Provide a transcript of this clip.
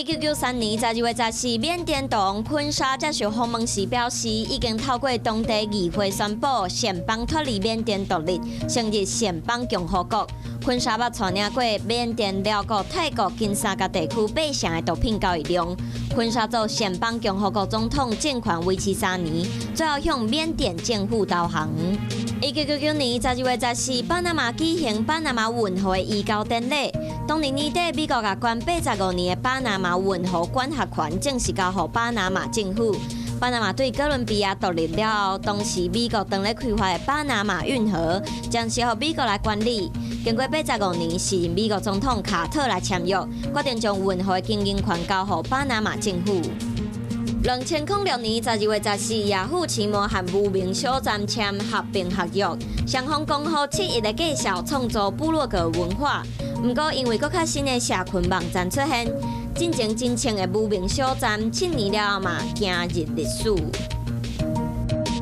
1993年12月14，緬甸王坤沙接受訪問時表示，已經透過當地議會宣布暹邦脫離緬甸獨立，成立暹邦共和國。坤沙捌帶領過緬甸、寮國、泰國近三個地區八成的毒品交易量。坤沙做暹邦共和國總統，政權維持3年，最後向緬甸政府投降。1999年12月14，巴拿馬舉行巴拿馬運河移交典禮。當年年底，美國共關85年的巴拿馬運河管轄權正式交予巴拿馬政府。巴拿馬對哥倫比亞獨立了後，當時美國正咧開發的巴拿馬運河將是予美國來管理。經過85年，時任美國總統卡特來簽約，決定將運河的經營權交予巴拿馬政府。2006年12月14，雅虎奇摩和無名小站簽合併合約，雙方講好七一的介紹創造部落格文化。毋過因為閣較新的社群網站出現，進前真衝的無名小站7年了後嘛，行入歷史。